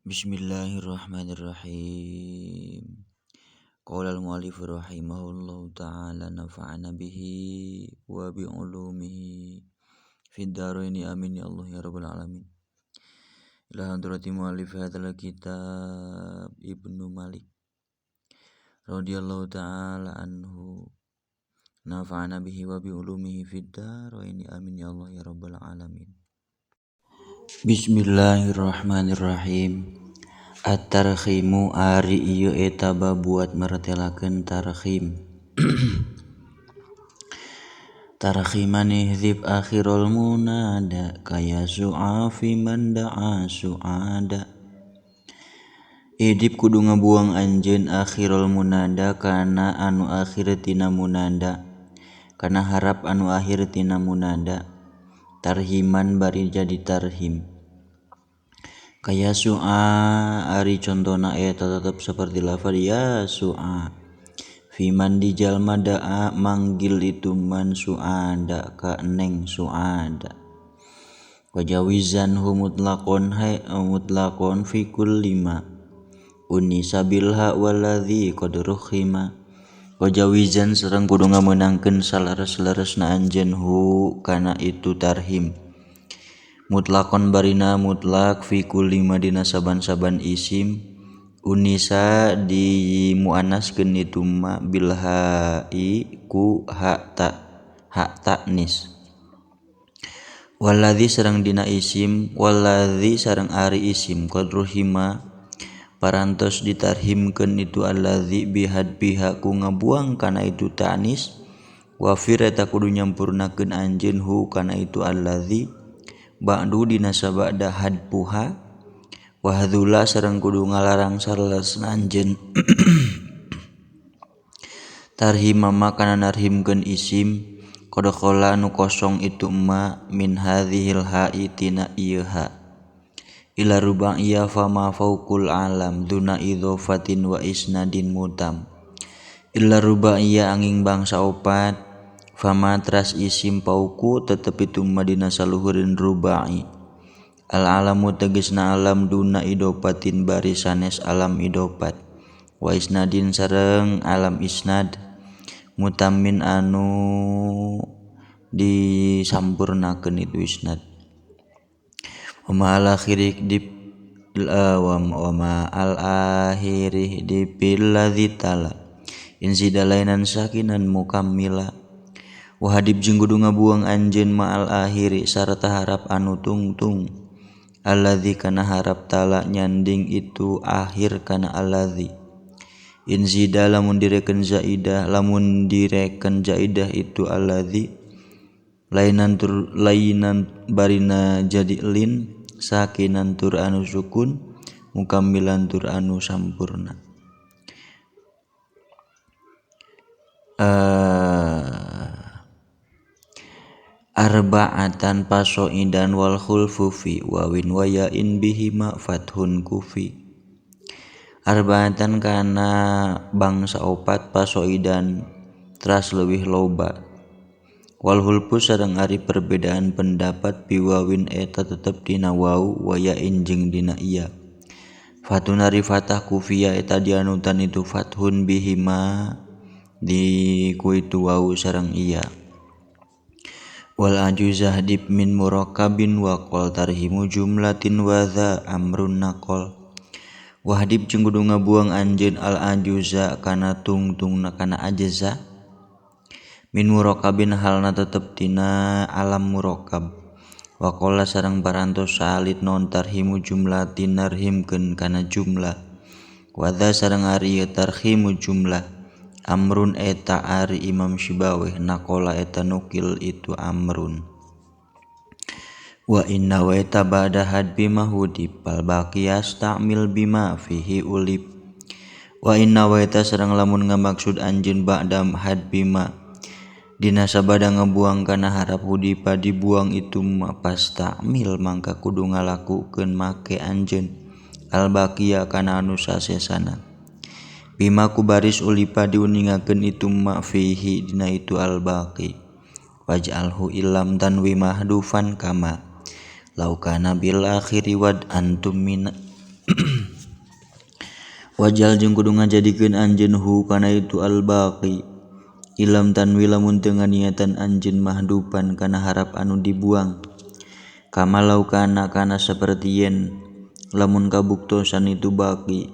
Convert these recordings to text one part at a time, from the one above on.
Bismillahirrahmanirrahim. Qala al-mu'allif rahimahullahu ta'ala nafa'ana bihi wa bi ulumihi fid dharaini amin ya Allah ya rabbal alamin. Ila hadrati mu'allif hadzal kitab Ibnu Malik radhiyallahu ta'ala anhu nafa'ana bihi wa bi ulumihi fid dharaini amin ya Allah ya rabbal alamin. Bismillahirrahmanirrahim. At-tarkhimu ari ieu eta babuat martelakeun tarkhim. Tarkhiman ihdzib akhirul munada kaya su'afi man da'a su'ada. Idip kudu ngabuang anjeun akhirul munada kana anu akhir tina munada, kana harap anu akhir tina munada. Tarhiman bari jadi tarhim. Kaya su'a ari contona eta tetep seperti lafal ya su'a. Fiman di jalma da'a manggil itu man su'ada ka neng su'ada. Wajawizan hu mutlaqon hay mutlaqon fi kulli ma unisa bilha waladzi qad rukhima. Wajawizan sareng kudu ngamenangkeun salares-laresna anjeun hu kana itu tarhim. Mutlakon barina mutlak fi kulli madina saban-saban isim unisa di muannaskeun itu ma bil ha'i ku ha ta ha ta'nis. Waladzi sareng dina isim waladzi sareng ari isim qad ruhima parantos ditarhimkeun itu alladzi bihad pihak ku ngabuang kana itu ta'nis wafir eta kudu nyampurnakeun anjeun hu kana itu alladzi ba'du dina sabada hadpuha wahdula sareng kudu ngalarang sarlesna anjeun tarhima kana narhimkeun isim qad khala nu kosong itu ma min hadzihil ha'i tina ieu ha ila ruba'iyah fama fauqul alam duna idhofatin wa isnadin mutam. Ila ruba'iyah angin bangsa opat fama teras isim pauku tetep itu madina saluhurin rubai. Al alamu tegesna alam duna idopatin bari sanes alam idopat wa isnadin sareng alam isnad mutamin anu disampurnakeun itu isnad. Wa ma al akhiri di wa ma al akhiri di billadzi tala insidalainan sakinan mukammila. Wahadib jeung kudu ngabuang anjeun ma'al akhiri sarta harap anu tungtung alladzi kana harap tala nyanding itu akhir kana alladzi inzida lamun direken zaidah lamun direken zaidah itu alladzi lainan tur lainan barina jadi lin sakinan tur anu sukun mukammilan tur anu sampurna. Arba'atan pasoidan wal khulfu fi wawin wa ya'in bihima fathun kufi. Arba'atan kana bangsa opat pasoidan teras leuwih loba. Wal khulfu sareng ari perbedaan pendapat biwawin eta tetep dina wau wa ya'in jeung dina iya. Fathun ari fatah kufiya eta dianutan itu fathun bihima di ku itu wau sareng iya. Wal ajuzah dib min murakkabin wa qol tarhimu jumlatin wa dza amrun naqol. Wahdib jeung kudu ngabuang anjeun al ajuza kana tungtungna kana ajza min murakkabin halna tetep tina alam murakkab. Wa qala sareng parantos salit non tarhimu jumlatin narhimkeun kana jumlah. Wa dza sareng ari tarhimu jumlah amrun eta ari Imam Shibaweh naqala eta nukil itu amrun. Wa inna wa eta ba'da hadbi mahudib bal baqiyas ta'mil bima fihi ulib. Wa inna wa eta sareng lamun ngamaksud anjeun ba'da hadbi ma dina sabada ngabuang kana harap hudipa dibuang itu ma pas ta'mil mangka kudu ngalakukeun make anjeun al baqiya kana anu sasesana. Bima ku baris ulipa diuningakeun itu ma fihi dina itu al baqi waj'alhu illam tanwi mahdufan kama laukana bil akhiri wad antum min Waj'al jeung kudu ngajadikeun anjeun hu kana itu al-baqi ilam tanwi lamun teu nganiatan anjeun mahdufan kana harap anu dibuang kama lau kana kana saperti yen lamun kabuktosan itu baqi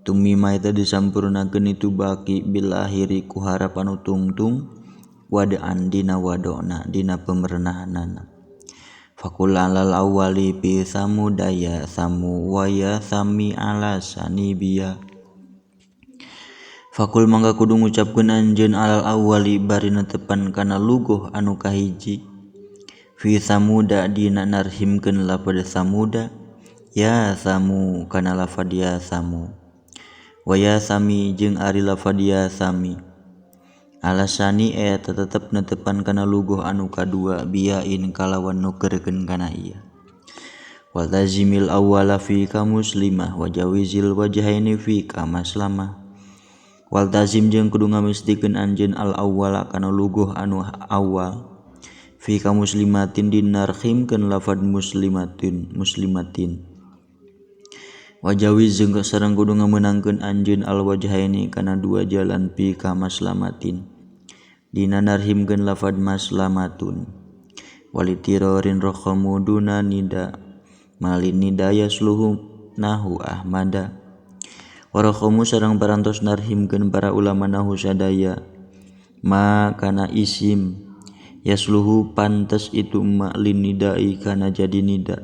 tumima eta disampurnakeun itu baqi bil akhiri ku harap anu tungtung wadaan dina wadona dina pemerenahanana. Fakul alal awali fi samudaya samu waya sami ala sanibiya. Fakul mangga kudu ngucapkeun anjeun alal awali bari netepan kana lugoh anu kahiji fi samuda dina narhimkeun lafad samuda ya samu kana lafad ya samu waya sami jeung ari lafad ya sami alasani eta tetep netepan kana lugoh anu kadua biain kalawan nukerkeun kana ieu. Waltazimil awwala fi ka muslimah wajawizil wajhaini fi ka maslamah. Waltazim jeung kudu ngamestikeun anjeun al awwala kana lugoh anu awal fi ka muslimatin dinarhimkeun lafad muslimatin muslimatin. Wajawiz jeung sareng kudu ngamenangkeun anjeun al wajhaini kana dua jalan fi ka maslamatin dina narhimkeun lafad maslamatun. Walitirorin rohamu duna nida malin nida yasluhu nahu ahmada. Warohamu sareng parantos narhimkeun para ulama nahu sadaya ma kana isim yasluhu pantes itu ma lin nidai kana jadi nida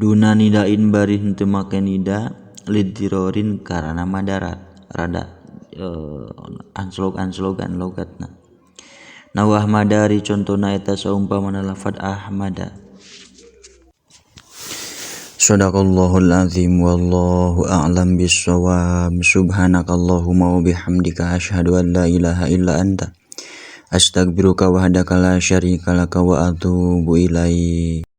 duna nidain bari henteu make nida lidirorin karana madarat rada anslog-anslogan logatna. Nahu ahmadari contona eta saumpamana lafad ahmada. Shadaqallahul azim wallahu a'lam bissawab. Subhanakallahumma wa bihamdika asyhadu an la ilaha illa anta astaghfiruka wahdaka la syarika laka wa atubu ilaik.